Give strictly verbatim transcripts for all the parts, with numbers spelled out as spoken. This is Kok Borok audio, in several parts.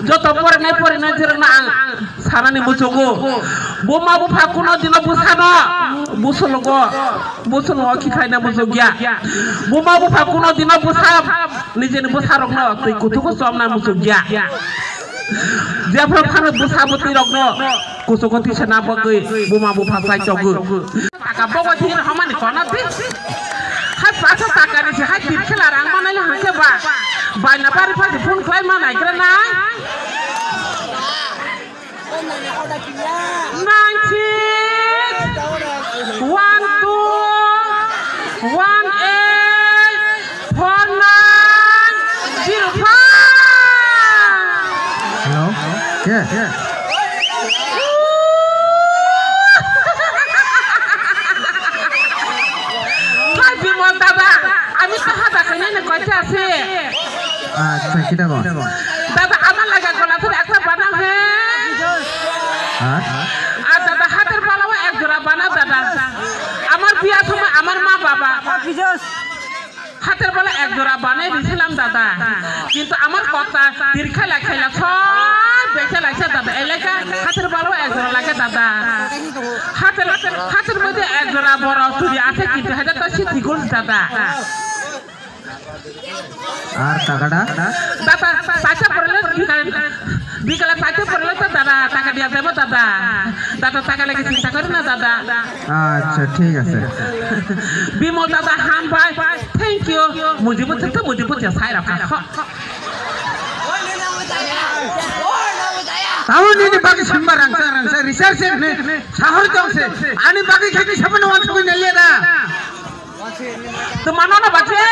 Joto porinai porinai jirokno ang sanani muchugo. Buma bupha kuno dino bwsano busulogo, busulogo khiklaina muchukya. Buma bupha kuno dino bwsa nijeni bwsarokno twi kuthugo chomna muchukya. Jephru phano bwsa bwtwirokno kuchugo tisana bagwi buma bupha chaichogwi. Taka bogo thir hamani kona ti. Hai pasa taka ni hai tir khela rang manai le hangke ba. Bai na bari pasi phone khlai manai gra nai. Nine six one two one eight four nine zero five. Hello? Yeah. Hai Bimal dada, ami to hada khainani koite ase. Acha, kita ko? Dada, amar laga gola thar ekta banao he. Ha? Ar dada, hater balao ek jora banao dada. Amar biya somoi amar ma baba. Hater bala ek jora banai diselam dada. Kintu amar kota tir khaila khaila soi bekhe laisa dada. Eleka hater bala ek jora lage dada. Hater, hater moddhe ek jora boro turi ase kintu heda to si thigul dada. Ar takada? Dada, sacha porle bikal, bikal sacha porle to dada, taka dia debo dada. Dada taka lagi chinta kori na dada. Acha, thik ase. Bimol dada, hambai. Thank you. Mujibu tete mujibu ja sai raka. Tamo nini bagi simba rangsa rangsa research ne sahar jongse. Ani bagi khaki sapan wan sugui nelia da. Tumano na bache.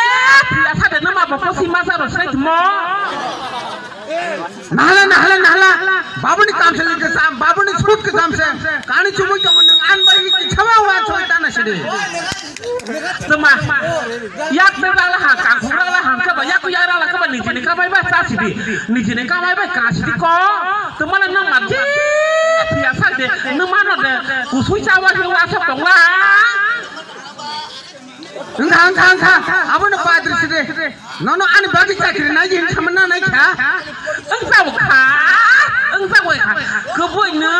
Asa de nama boko simba sa rosai tumo. Nahala, nahala, nahala. Babuni kamsel ke sam, babuni sut ke sam se. Kani chumui tongo nang an bai ki chama wa choi tana sidi. Tuma. Yak de dala ha, kangkung dala ha, kaba yak ya dala kaba nijini kamai ba ta sidi. Nijini kamai ba ka sidi ko. Tuma na nama je. Pia sa de, nama no de. Kusui chawa ni wa sa tongla. Wngkha, wngkha, wngkha. Abono padri sidi. Nono ani bagwi chakri nai hin khamna nai kha. Wngjago kha. Wngjago kha. Kubui no.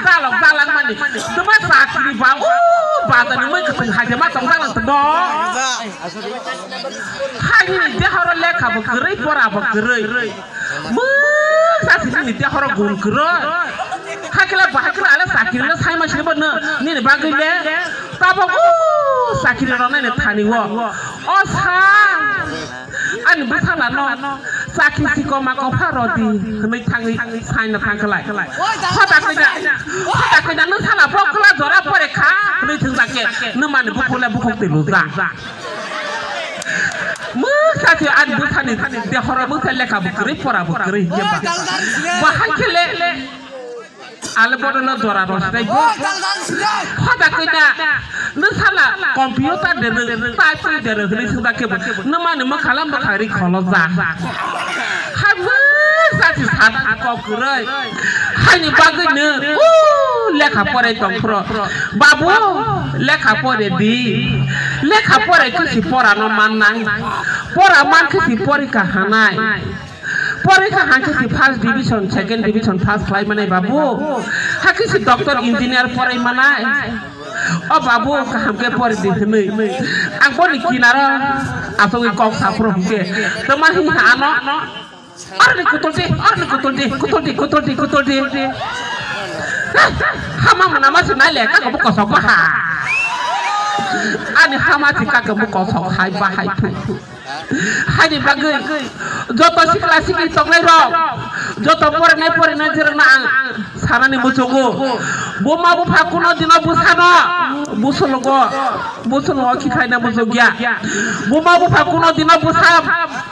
Dalok dalak mani. Tuma chakri ba. O, bazar ni mai kutung haje ma tong dalak tebo. Hai ni dehoro lekha bo kwrwi, pora bo kwrwi. Mungsa sini ni dehoro gun kwrwi. Hakila ba hakila ale chakri no sai ma sini bo no. Nini bagwi le. Tabok o sakiri rwnai ni thani o. O sa, ani bwsala no sakiri sikoma kopha rodi hwnwi thangwi saina thang khlai. Hoda khaida, hoda khaida nwng sala bokla jora pore kha hwnwi thwng jak khe nwng mani bukhuk le bukhuk twi lujak. Mwsa se ani bwsani dehoro mwsa lekha bo kwrwi pora bo kwrwi hinkhe ba. Bahai khe le. Ale bono no jora rw sinai bo. Hoda koi na. Nwng sala computer de nwng type de nwng hwnwi swngda khe bo. Nwng mani mwkhala mwkhari kholo ja. Hai mwsa si sat kok kwrwi. Haini bagwi nwng u lekha porai tong phro. Babu lekha pore di. Lekha porai khe si pora no mannai. Pora man khe si porikha hanai. Porikha hangkhe si first division, second division pass khlai manai babu. Hakhe si doctor, engineer porai manai. O babu, kaham khe pori di hwnwi. Ang boni kinaro asogwi kok saphuru hwnkhe. Tama hi ano? Arni kutuldi, arni kutuldi, kutuldi, kutuldi, kutuldi. Hama mwnama si nai le, kaka bo kosok baha. Ani hama si kaka bo kosok hai bahai phu. Haini bagwi joto sikla sikli tongnai rok, joto porinai porinai jirokno ang sanani muchungo. Buma bupha kuno dino bwsano busulogo, busulogo khiklaina muchungya. Buma bupha kuno dino bwsa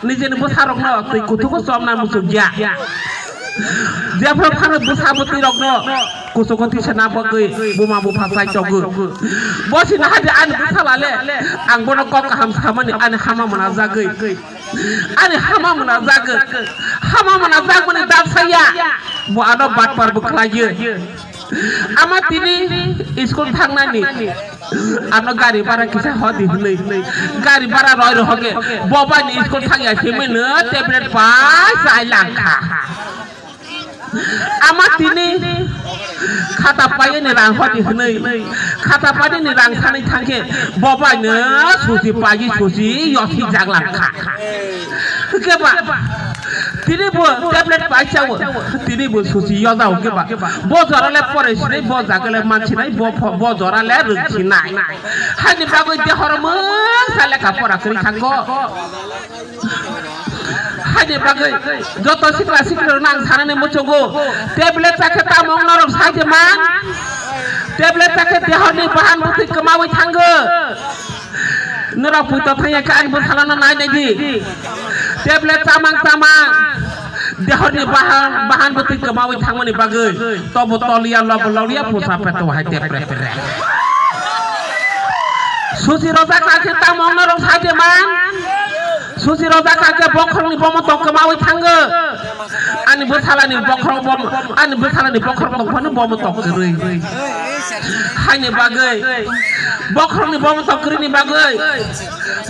nijeni bwsarokno twi kuthugo chomna muchungya. Jephru phano bwsa bwtwi rokno kuchugo tisana bagwi buma bupha chai togwi. Bo sina hadi ani bwsala le ang bono kok kaham samani ani hama mwnajagwi. Ani hama mwnajagwi. Hama mwnajagmani dak saya. Bo ano batpar bo khlaiyo. Ama tini school thangnani. Ano gari bara kisa hodi hwnwi. Gari bara roi rohoge. Bo bai ni school thangya simi no tablet pai chai langkha. Ama tini khata paiyani rang hodi hwnwi. Khata paiyani rang sanwi thangkhe bo bai no susi paigi susi yosi jaglangkha. Keba tini bo tablet pai chawo. Tini bo susi yoda keba. Bo jora le pore sinai bo jaga le mansinai bo pho-, bo jora le rwngsinai. Haini bagwi dehor mung sa lekha pora kwrwi thangkho. Haini bagwi joto sikla siklirokno ang sanani muchungo, tablet chakhe tamo wng norok sai de man? Tablet chakhe dehorni bahan bwtwi kwmawi thango. Norok puito thangya khe ani bwsalano nai nai di. Tablet chamang chamang dehorni bahan, bahan bwtwi kwmawi thangmani bagwi tobo toliya lobo loliya pusa peto hai tepre pere. Susi rojak kha khe tamo wng norok sai de man? Susi rojak kha khe bokhorokni bomo tong kwmawi thango. Ani bwsalani bokhorok bom-, ani bwsalani bokhorok tong phano bomo tong kwrwi. Haini bagwi, bokhorokni bomo tong kwrwini bagwi.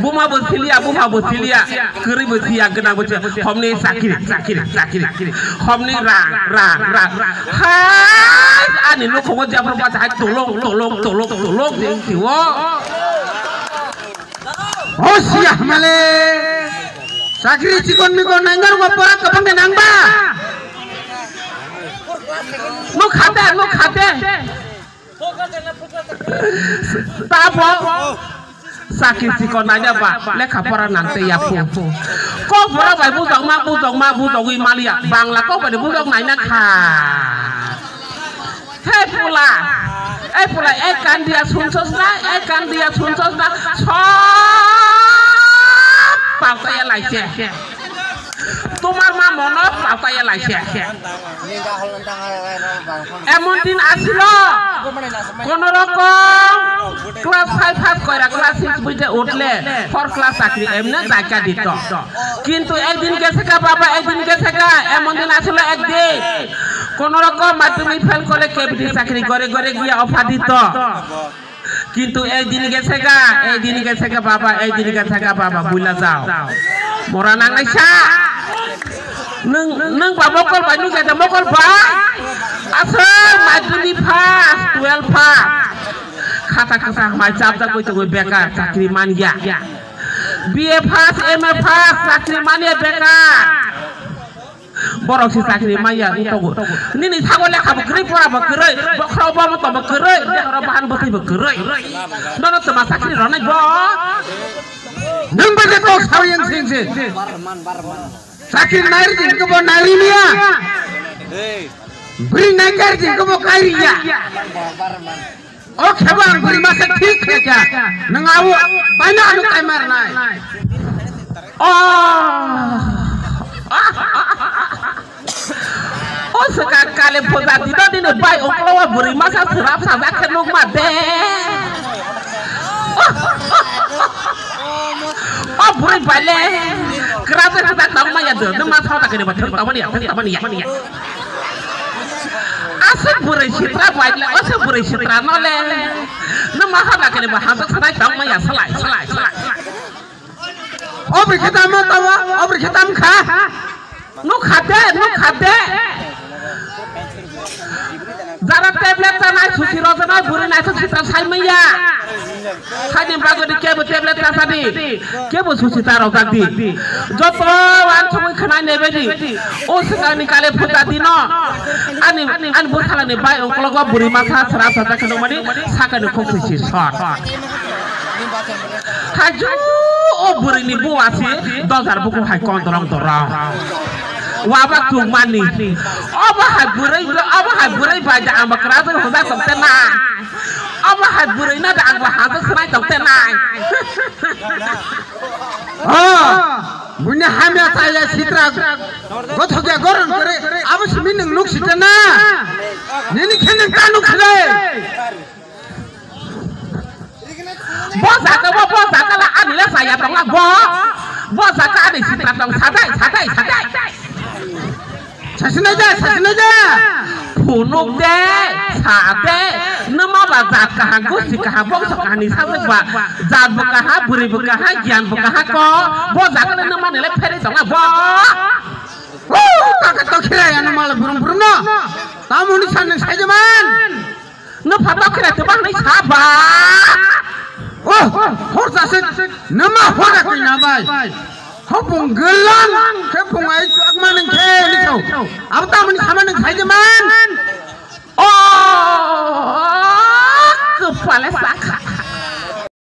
Buma bo siliya, buma bo siliya. Kwrwi bo siya, gwnang bo siya. Homni chakiri, chakiri, chakiri. Homni rang, rang, rang. Hai, ani nukhungo jabra bachai tolong, tolong, tolong, tolong, jeng siwo. O siya male. Chakri chikon mikon nanggar wa pora kapang de nangba. Nuk khate, nuk khate. Tabo. Chakri chikon nanya ba. Lekha pora nang te ya pu. Kok pora bai bujok ma, bujok ma, bujogwi maliya. Bangla kok bai bujok naina kha. Hey pula, hey pula, ek kan dia sunsos na, ek kan dia sunsos na, sob pautaya laise. Tomar ma mono pautaya laise. Emon din asilo, kono rokom class five pass koira class six buite utle, four class chakri emne jaika dito. Kintu ekdin gese ka baba, ekdin gese ka, emon din asilo ekdin. Kono rokom madhyamik fail korle K B T chakri gore gore giya offer dito. Kintu ekdin gese ka, ekdin gese ka baba, ekdin gese ka baba, buila jao. Mora nangnai sa. Nung, nung ba mokol bai, nung gede mokol bai. Asal madhyamik pass, twelve pass. Khata khata hamai chapjak goi tongoi bekar, chakri manya. B A pass, M A pass, chakri manya bekar. Borok se chakri manya wng tongo. Nini sago lekha bo kwrwi, pora bo kwrwi, bokhorok bo motom bo kwrwi, dehoro bahan bwtwi bo kwrwi. Nono twma chakri rwnai bo. Nwng bai de kok sawi yang sing se. Chakri nairi din ko bo nairi niya. Bwrwi naikar din ko bo kairi ya. O khebo ang bwrwi masa thik khe kha. Nwng abo baino ano kaimar nai. O. O swkang kali puja dino dino bai uklo o bwrwi masa swrap sajak khe nukma de. O bwrwi bai le kwrajak kwchak tongma ya do. Nwng ma thok ta khe ba thwng tongmani ya, thwng tongmani ya. Aswk bwrwi sitra bai le, aswk bwrwi sitra no le. Nwng ma hana kene ba hajak sanai tong maya salai, salai, salai. Obri kheta ma tawa, obri kheta ma kha. Nuk khate, nuk khate. Jara tablet tanai susi rojanai bwrwi naithok sitra sai maya. Haini bagwi di kebo tablet ta sadi, kebo susi ta rok di. Joto wansugwi khwnai nai bai di. O swkangni kale phuta dino. Ani, ani bwsalani bai uklogo bwrwi masa sra sata khwnwi mani sakani khok thwi si sor. Haju o bwrwini buwa si dojar buku hai kondorong dorong. Wabak tungmani. Obo hai bwrwi, obo hai bwrwi bai da ang ba kwrajak hojak tong te na. Obo hai bwrwi no da ang ba hajak sanai tong te nai. Oh, buini hamya chaya sitra gothok ya goron kore abo simi nwng nuk sitra na. Nini khe nwng ta nuk sile. Bo jaga bo, bo jaga la ani le saya tong la bo. Bo jaga ani sitra tong sadai, sadai, sadai. Sasinaja, sasinaja. Phunuk de, sa de, numa ba jat kaham, gusti kaham, bongso kaham ni sajwk ba, jat bo kaham, bwrwi bo kaham, giyan bo kaham ko, bo jaga le numa ni le pherwi tongma bo. Woo, taka to khira ya numa le burum burum no. Tamo ni san nang sai jaman. No pha to khira to ba ni sa ba. Oh, hor jase numa hor da kina bai. Hopung gelang khe phung ai chuak ma nang khe ni thau. Abo tamoni sama nang khai de ma.